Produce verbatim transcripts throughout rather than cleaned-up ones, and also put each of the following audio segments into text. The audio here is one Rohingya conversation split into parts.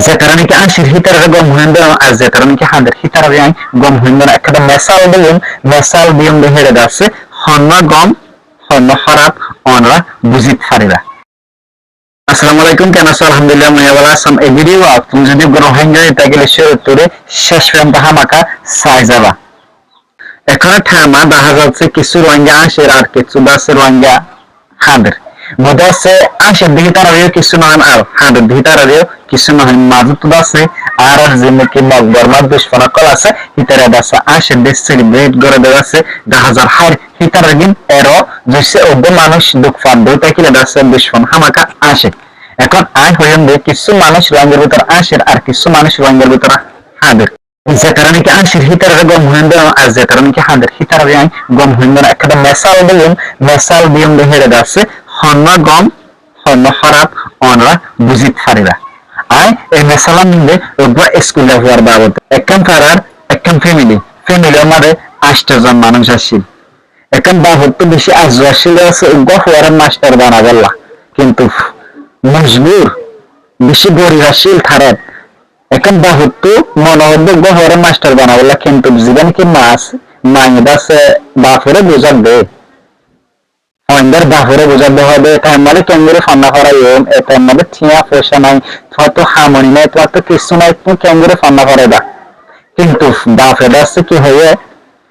Zetará niki áñcir hítararé gom hoiyúm de, ar zetará niki háñder hítararé aññí gom hoiyúm de. Ekkán mesal diyum, mesal diyum de héçe de asé, honnúa gom, honnúa hóraf, onorá buzí faribá. Assalamu alaikum, ken asó? Alhamdulillah, mui bála así. E video tuñí zodi Rohingya ói tákile cúru ttu céc foijjonto hámaka sai zaiba. Ehón thaim dahá zassé kissú Rohingya áñcir ar kissú de asé Rohingya háñder. Buzá zassé áñcir de hítararé kissú no hoón ar háñder de hítararé kissú no hoón. Mazót de asé añárar zendilla Mog Bormar ducmon ókkol asé, hítara de asé áñcir de celebrate goré de asé, dahá zar hár hítarar gín ero zuicce uggwá manúic duk fadde ói tákile de asé ducmon hámaka áñcir. Ehón aññí hoiyúm de kissú manúic Rohingyar bútore áñcir ar kissú manúic Rohingyar bútore háñder. Zetará niki áñcir hítararé gom hoiyúm de, ar zetará niki háñder hítararé aññí gom hoiyúm de. Ekkán mesal diyum, mesal diyum de héçe de asé, honnúa gom, honnúa hóraf, onorá buzí faribá. Aññí e mesalán de uggwá iskul fuar babote. Ekkán farar, ekkán family, family mazé ancto zon manúic accíl. Ekkán bafottú beci arzu accíl de asé uggwá fuaré mastor banaibolla, kintu mojbur, beci gorif accíl tarár. Ekkán bafottú mone hoó de uggwá fuaré mastor banaibolla, kintu zibá niki ma asé, maye de asé baforé buzá de. Óindar baforé buzá de, hoó de, e thaim mazé kengori fonná foraiyum, e thaim mazé tiañ foicá nái, tuáñttu hamoni nái, tuáñttu kissú nái, tuñí kengori fonná foraiba. Kintu bafe de asé ki hoiyé,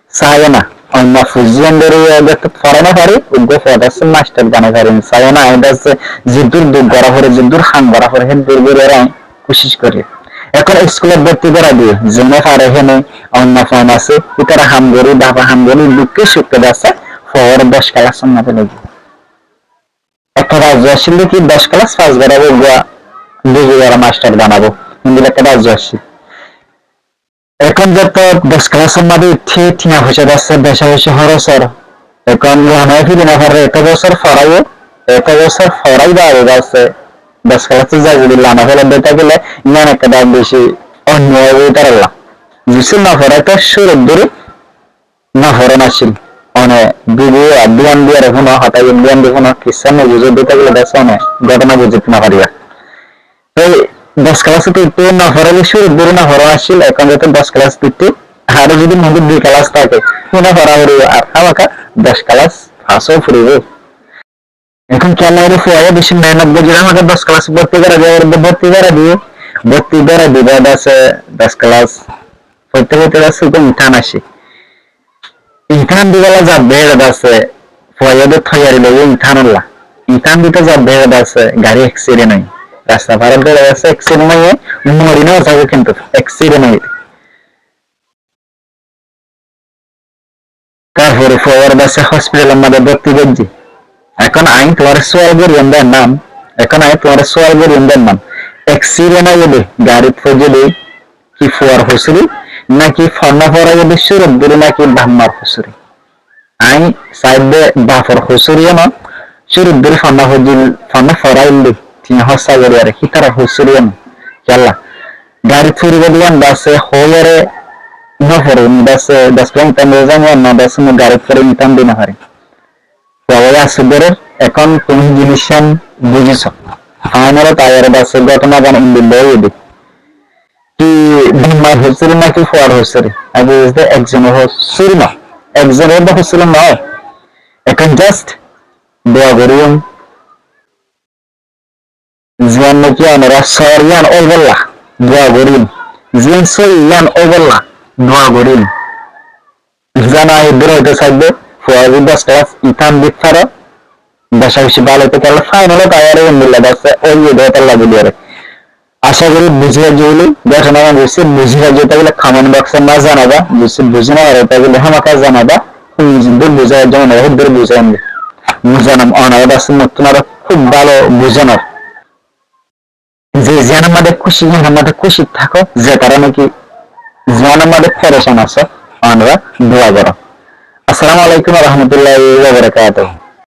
saiyé na, oinno fuain dóri yó de forai no fari, uggwá fua de asé mastor banai fari, saiyé na, aññí de asé zeddur duk gorá fore, zeddur ham gorá fore, héddur gorí ar aññí kucíc gorí. Ehón iskulot borti gorai diyé, zene fare héne, oinno fuain asé, ítara ham gorí, bafe ham gorí, dukké cukké de asé, fuaré doc kelas mazé loi giyé. Ekkán arzu accíl de ki doc kelas fas goraibo, uggwá digi gorá mastor banaibo, héndilla ekkán arzu accíl. Ehón zeto doc kelas mazé uiththé, tiañ foicá de asé, beca beci hóros ór. Ehón lana fili no fare, eto bosór foraiyé, eto bosór forai baade de asé, doc kelas zai zodi lana feli de tákile, yián ekkán beci onnyai óibo ítaralla. Zuicce no forai to cúrut dóri no foran accíl. One video ar diyan diyaré fúno, hotá diyan di fúno, kissá no buzó de tákile de asé one gótona buzít no faribá. Toi doc kelas uiththé no foraile cúrut dóri no foran accíl, ehón zeto doc kelas uiththé, aró zodi mozé dui kelas táke, híno fora foribo, ar hámaka doc kelas fas ó foribo. Ehón kiyólla hoilé fuaye beci mehénot gorí hámaka doc kelas borti gorai diyé, borti gorai diyé, borti gorai diyé, de asé doc kelas foitté foitté de asé uggwá imtihan accé. Imtihan dibálla zadde héçe de asé, fuaye de toiyari loiyé imtihanolla. Imtihan dito zadde héçe de asé, gari eksiden óiye. Rasta farot de asé eksiden óiye, mori no zaibo kintu eksiden óiye. Tarfore fuaye de asé hospitalor mazé borti goijjé. Ehón aññí tuáñre sual goijjum de nam, ehón aññí tuáñre sual goijjum de nam. Eksiden óiye de, garit foijjé de, ki fuar hosúri, náki fonná foraiyé de cúrut dóri, náki bafmar hosúri? Aññí saidde bafor hosúri yó no, cúrut dóri fonná foijjé, fonná foraiyé de, tiañ hóssa gorí aré, hítarar hosúri yó no. Kiyólla? Garit foribo de yián de asé, hoiyóre no fore, de asé, doc kilomitar no zai, yián de asé, mui garit fori imtihan di no fari. Fuaye asé gorér, ehón tuñí jinis yián buzíso. Fainalot aiyóre de asé gótona gán endilla óiye de. Ki bafmar hosúri náki fuar hosúri? Aññí buzí de ekzonor hosúri no, ekzonor de hosúri no. Ehón just dua goijjum. Ziyán náki onora sór yián óibolla dua goijjum. Ziyán sóiyi yián óibolla dua goijjum. Zana eddúr óite saidde, fuaye doc kelas imtihan dit fare, beca beci bála óito, kiyólla fainalot aiyóre endilla de asé, óiye de hétolla buli aré. Acá gorí buzí faijjó buli, gótona gán buzí, buzí faijjó tákile comment box ot mazé zanaiba, buzí, buzí no fari tákile hámaka zanaiba, tuñí zeddúr buzí faijjó mone hoó héddúr buzái aní. Mui zanom onora de asé, mottún aró kúb bála buzón ar. Ze ziyánor mazé kúci, ziyánor mazé kúci táko, zetará náki ziyánor mazé perecan asó, onora dua goró. Assalamu alaikum wa rahmatullahi wa barakatuhu.